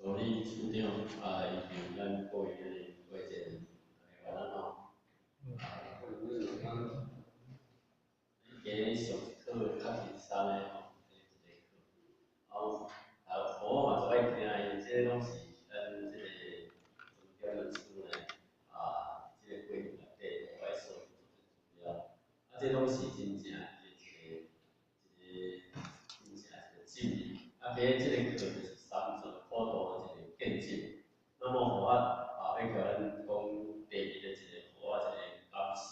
助理处長啊，以及咱各位的會見，大家晚安吼。今日上一課較輕鬆的吼，這一個課，啊，我嘛足愛聽，因為這攏是咱這個重點的書呢，啊，這個過程內底我愛收集資料，啊，這攏是真正一個一個真正一個真理，啊，今日這個課就是三座普渡的一個見證，那麼予我啊，欲共咱講第一個一個，予我一個感受，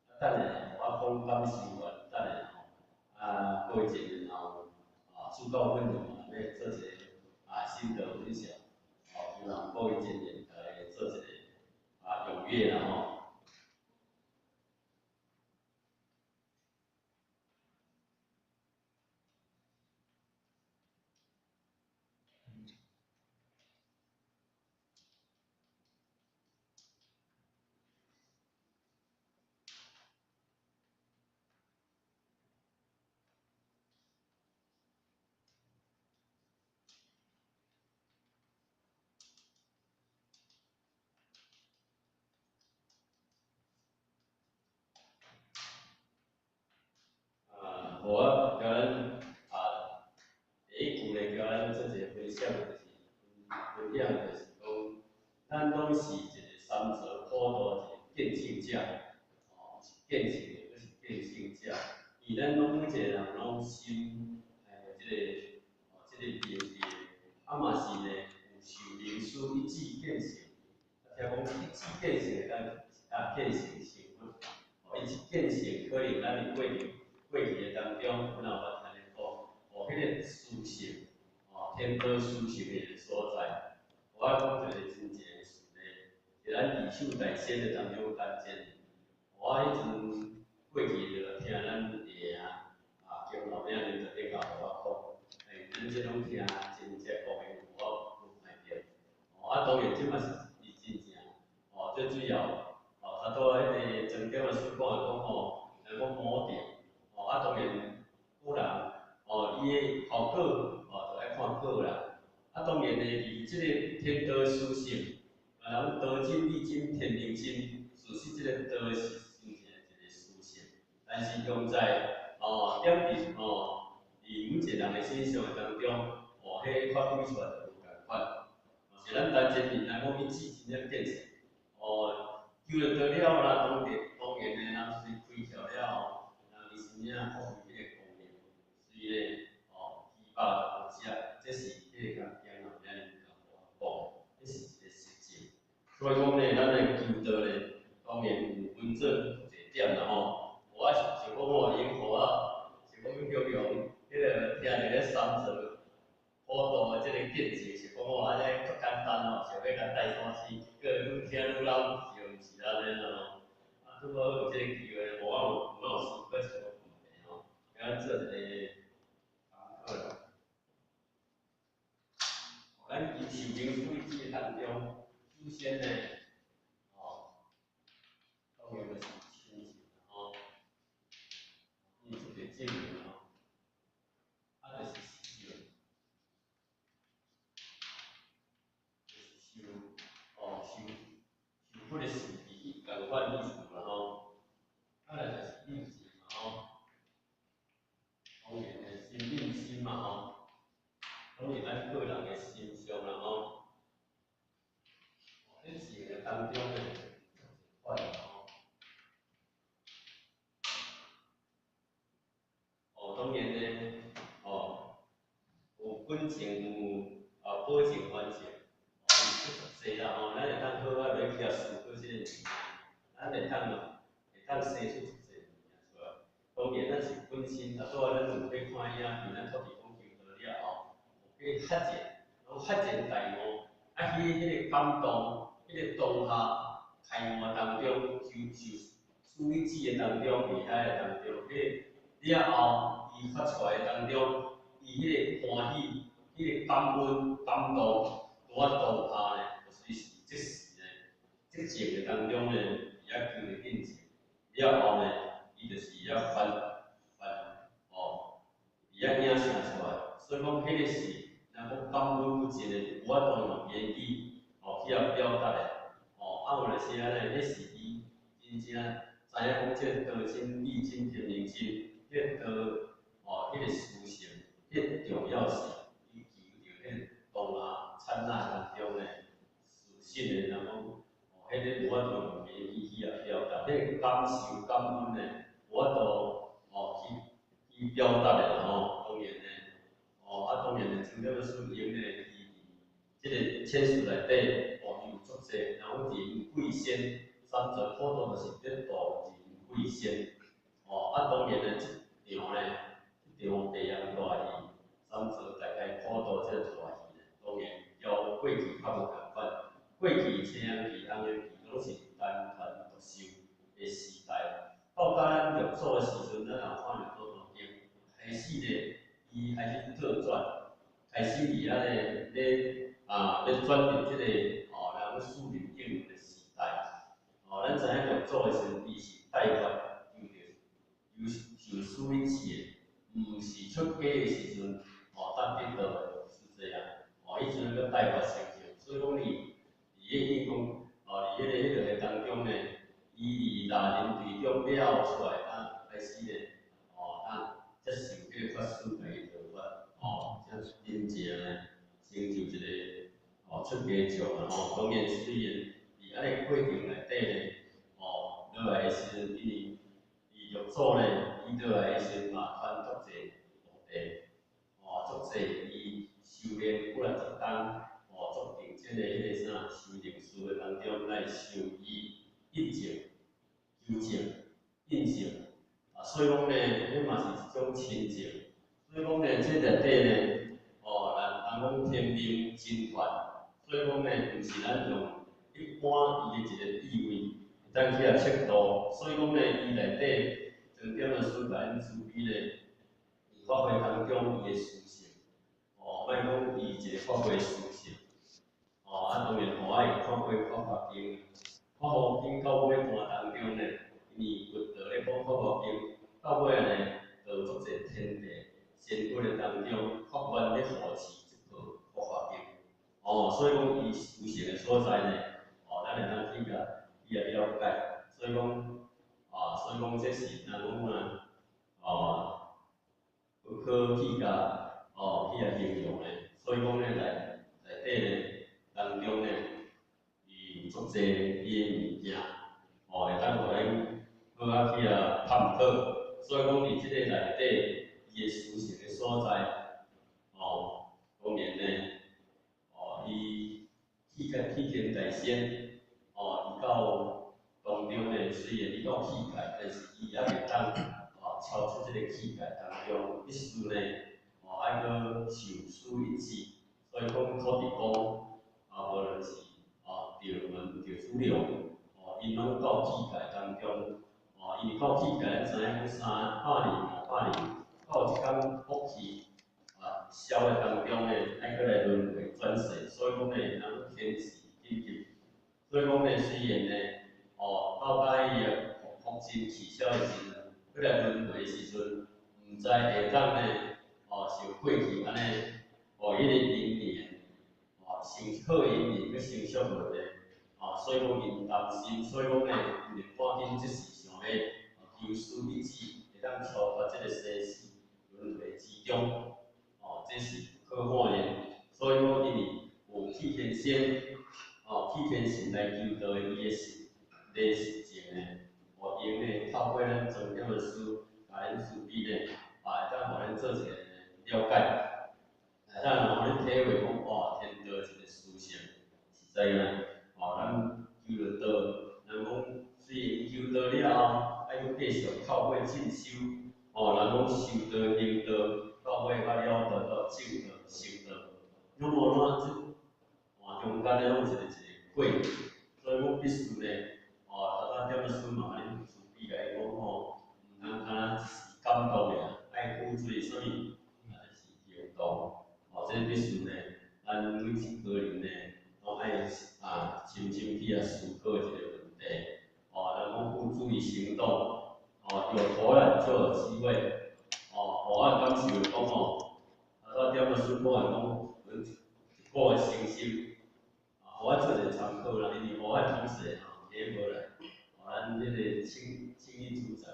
啊，等下予我講感受完，等下吼，啊，過一陣然後啊，主教本人嘛欲做一個啊心得分享，哦，希望各位真人來做一個啊踴躍啦吼。啊，予我共咱啊，第一句咧，共咱做一個分享，就是分享就是講，咱攏是一個三座普渡一個見證者，哦，是見證的，閣是見證者。因為咱攏每一個人攏心這個哦，這個明智的，啊嘛是呢有受靈師一指見性，啊聽講一指見性會當啊見性成佛，哦，一指見性可能咱佇過去過去的當中，阮也有捌聽咧講，哦，彼個殊勝，哦，天道殊勝的一個所在，我愛講一個真正的事例，佇咱二手大仙的當中單見，我彼陣過去就聽咱爺啊，啊，姜老娘恁特別教予我講，欸，咱這攏聽真正講的，我無歹著。哦，啊，當然這嘛是伊真正，哦，最主要，哦，頭拄仔彼個莊點仔所講的講吼，人講母定，哦，啊，當然個人，哦，伊的效果，哦，就愛看個人。啊，當然呢，佇這個天道殊勝，啊，人道真、理真、天命真，事實這個道是真正一個殊勝，但是用在哦點佇哦佇每一個人的身上的當中，哦，彼發揮出來就無仝款。是咱單前面人講伊指真正見識，哦，求著道了啦，當然當然的，人就是開竅了後，人伊真正發揮彼個功能，所以咧，哦，雞肉就無食，這是彼個共姜老娘共我講，這是一個實證。所以講咧，咱來求道咧，當然有分做濟點啦吼。我是想講吼，因予我想講叫用彼個聽著咧三座普渡的這個見證，是講吼按呢足簡單吼，想欲共帶山西，閣愈聽愈老，是毋是按呢啦吼？啊，拄好有這個機會，無我有有有思考一個問題吼，共咱做一個功課啦。咱佇受靈師這個當中，首先呢，哦，當然就是親情吼，伊一個證明吼，啊，就是受，就是受，哦，受受苦的時期仝款意思啦吼，啊，來就是認知嘛吼，當然的心認心嘛吼，攏是咱個人的心相啦吼。佇情的當中呢，足濟款吼。哦，當然呢，哦，有本情，有啊保證還情，哦，伊足濟啦吼，咱會當好好欲去遐思考這個物件，咱會當哦，會當生出足濟物件出來。當然，咱是本身，啊，拄仔咱有去看影片，咱脫離講求道了後，有去發現，攏發現大悟，啊，彼個感動，彼個當下開悟當中，受受處理子的當中，佇遐的當中，彼個了後，伊發出來的當中，伊彼個歡喜，彼個感恩感動，拄仔當下呢，就是即時呢，即情的當中呢，伊遐求著見證，了後呢，伊就是遐發發哦，伊遐影像出來，所以講彼個是，咱講講感恩不盡的，無法度用言語哦去予表達的，哦，啊有的時仔呢，彼是伊真正知影講這個道親、理親、天命親，彼個道哦，彼個殊勝，彼個重要性，伊求著彼個當下剎那當中呢，事實的人講，哦，彼個無法度用言語去予表達，彼個感受感恩呢，無法度哦去表達的啦吼，當然呢，哦，啊當然呢，莊典老師用呢，伊佇這個淺書內底，哦，伊有足濟，然後人貴仙，三座普度就是咧度人貴仙，哦，啊當然呢，這場呢，這場白楊大戲，三座大開普度這個大戲呢，當然交過去較無仝款，過去青陽戲、紅陽戲攏是單傳獨秀的時代，到甲咱六祖的時陣，咱也看著祖宗經開始呢，伊開始倒轉，開始伊仔咧咧啊咧轉入這個哦，人講四輪應用的時代。哦，咱知影六祖的時陣，伊是帶發求著有受師一指的，毋是出家的時陣哦，才得道的，是這樣。哦，彼陣閣帶發成就，所以講伊佇個應講，哦，佇彼個當中呢，伊佇六人隊中了出來，啊，開始呢，哦，啊，接受這個法師共伊道法，哦，才真正呢，成就一個哦出家眾啊吼。當然雖然佇按呢過程內底呢，哦，落來的時陣，因為伊六祖呢，伊落來的時陣嘛，傳足濟徒弟，哦，足濟伊修煉過來一冬，哦，足認真的彼個啥修行事的當中來受伊印證、求證、印證，啊，所以講呢，彼嘛是一種親情。所以講呢，這內底呢，哦，人人講天命真傳，所以講呢，毋是咱用一般伊的一個地位會當去予測度。所以講呢，伊內底莊典老師共咱慈悲呢，佇法會當中伊的殊勝，哦，莫講伊一個法會殊勝，哦，啊當然予我會看過《法華經》，《法華經》到尾段當中呢，因為佛陀咧講《法華經》，到尾呢，就有足濟天地仙君的當中發願咧護持這部《法華經》，哦，所以講伊殊勝的所在呢，哦，咱會當去共去予了解，所以講，啊，所以講這是人講啊，哦，不可去共，哦，去予形容的，所以講呢，內底呢，當中呢，伊有足濟伊的物件，哦，會當予咱好仔去予探討。所以講，佇這個內底，伊的殊勝的所在，哦，當然呢，哦，伊去甲替天大仙，哦，伊到當中呢，雖然伊到器界，但是伊猶袂當哦超出這個器界當中，必須呢，哦，愛閣受師一指，所以講土地公，啊，無論是哦趙文、趙子龍，哦，𪜶攏到器界當中，哦，因為到器界，咱知影講300年、500年，到一工福氣啊消的當中呢，愛閣來輪迴轉世，所以講呢，人講天時緊急，所以講呢，雖然呢，哦，到甲伊的福盡氣消的時陣，閣來輪迴的時陣，毋知會當呢，哦，像過去按呢，哦，彼個因緣，哦，成好因緣閣成熟無呢，哦，所以講𪜶擔心，所以講呢，𪜶就趕緊這時想欲求師一指，會當超脫這個生死輪迴之中，哦，這是不可否認。所以講，因為有替天仙，哦，替天神來求道的伊的實禮實證呢，哦，用呢透過咱莊嚴的師，共咱慈悲呢，啊，會當予咱做一個了解，會當予咱體會講，哇，天道一個殊勝，實在呢，哦，咱求著道，人講雖然求道了後，愛閣繼續透過進修，哦，人講修道行道，到尾到了道到證道成道，攏無怎這換中間咧攏有一個一個過程，所以講必須呢，哦，頭拄點老師嘛共恁慈悲共伊講吼，毋通干焦一時感動爾，愛付諸啥物？啊，就是行動，哦，這必須呢，咱每一個人呢，攏愛啊深深去予思考一個問題，哦，人講付諸於行動，哦，有投籃就有機會，哦，予我感受講吼，頭拄點老師講的講，阮我的誠心，啊，予我做一个參考啦，因為予我的同事吼提無來，予咱彼個請請伊主持。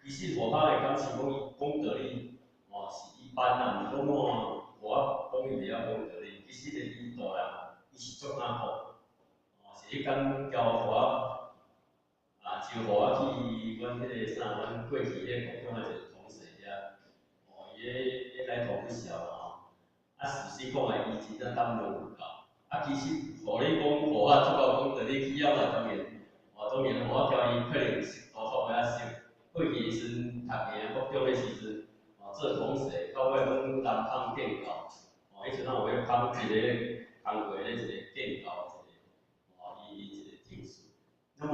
其實予我的感受講，伊講道理，哦，是一般啦，毋講我，予我講伊袂曉講道理。其實咧，伊大人，伊是足敢講，哦，是彼工交予我，啊，就予我去阮彼個啥，阮過去彼個國中的一個同事遐，哦，伊咧咧來投不小啦吼。啊，事實講來，伊真正膽量有夠。啊，其實，予你講，予我足夠講道理去了嘛，當然，哦，當然，我交伊可能熟度較袂遐熟。過去的時陣，讀研國中的時陣，哦，做同事，到尾攏擔當建教，哦，彼陣仔有咧捧一個工課咧一個建教一個，哦，伊伊一個程序。那麼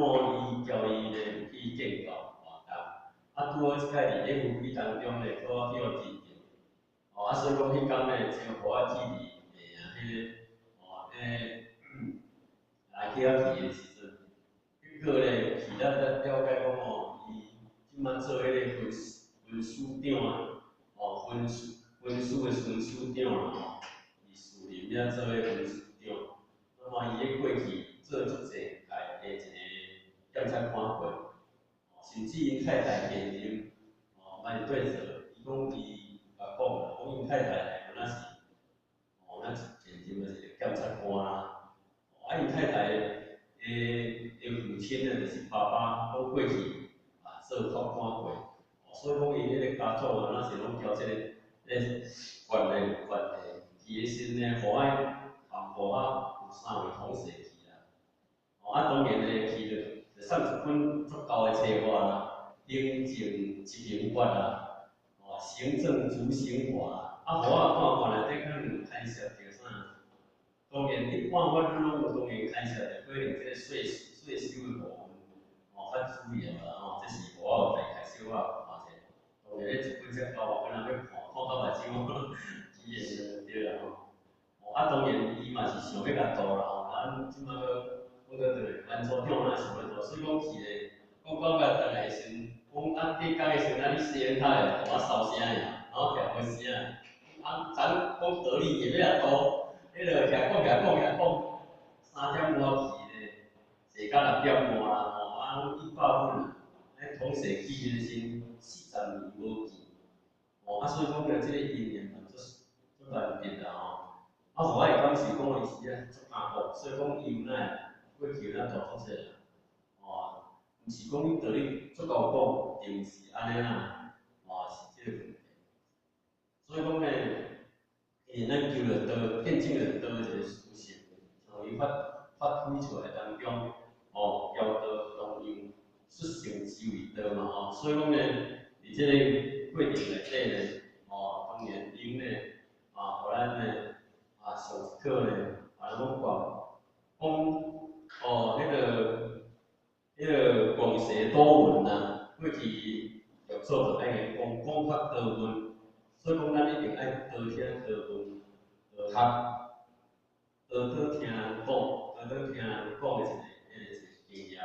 伊交伊咧去建教活動，啊，拄好這擺佇咧會議當中咧，拄好去予認定。哦，啊，所以講彼工咧，就予我記佇下啊，彼個，哦，彼個，來去遐去的時陣，結果咧去了才了解講哦，伊這擺做彼個分分署長啊，哦，分署分署的分署長啦吼，佇士林遐做彼個分署長，那麼伊咧過去做足濟屆的一個檢察官過，哦，甚至𪜶太太現任，哦，嘛是對做，伊講伊甲講啦，講𪜶太太咧，敢若是，哦，若是現任的一個檢察官啦，哦，啊，𪜶太太的父親呢，就是爸爸，講過去啊做法官過，哦，所以講𪜶彼個家族啊，若是攏交這個咧關係有關係，去的時陣呢，予我含予我有三位同事去啦，哦，啊，當然呢去著就送一本足厚的冊法啦，行政執行法啦，哦，行政執行法啦，啊，予我看看內底可能有牽涉著啥？當然一般我攏有當然牽涉著可能這個稅收的部分，哦，較主要啦吼，這是予我有大概小可看者。當然咧一本遮厚，我敢若欲看，看到目睭起的對啦吼。哦，啊，當然伊嘛是想欲共渡啦吼，咱這擺閣講倒轉來，阮組長若想欲渡，所以講去咧，講到尾轉來的時陣，講啊，隔工的時陣，啊，你細漢較會予我收聲爾，然後徛無聲。啊，昨講道理會欲來渡，彼个徛講徛講徛講，3點外去咧，坐到6點外啦吼，啊，攏100分啦。咱統計去的時陣，40年無見，吼，啊，所以講咧，這個因緣嘛，足足難得啦吼。啊，予我會感受講伊是啊足敢講，所以講伊有哪過去有哪大足濟啦，吼，毋是講你道理足夠講，定是按呢啦，吼，是這個問題。所以講咧，咱求著道，見證著道一個事實，像伊發發揮出來當中，哦，教導同樣率性之為道嘛吼，所以講咧，佇這個過程內底咧，哦，當然𪜶咧，啊，予咱咧，啊，上一課咧，啊，攏講講哦，彼個廣學多聞啊，過去六祖就愛講廣學多聞，所以講咱一定愛多聽多問多學，多多聽人講，多多聽人講的一個經驗，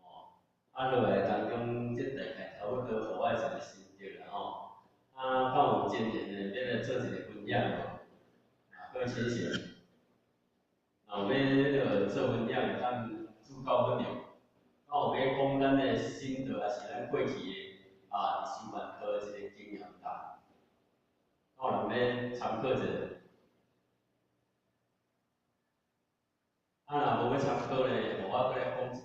哦，啊落來當中，這大概差不多予我一個心得啦吼。啊，敢有經驗的，欲來做一個分享無？啊，各位淺顯，若有欲彼個做分享的，咱主教分享。敢有欲講咱的心得，抑是咱過去的啊，佇修辦課的一個經驗談？敢有人欲參考者？啊，若無欲參考咧，予我閣來講一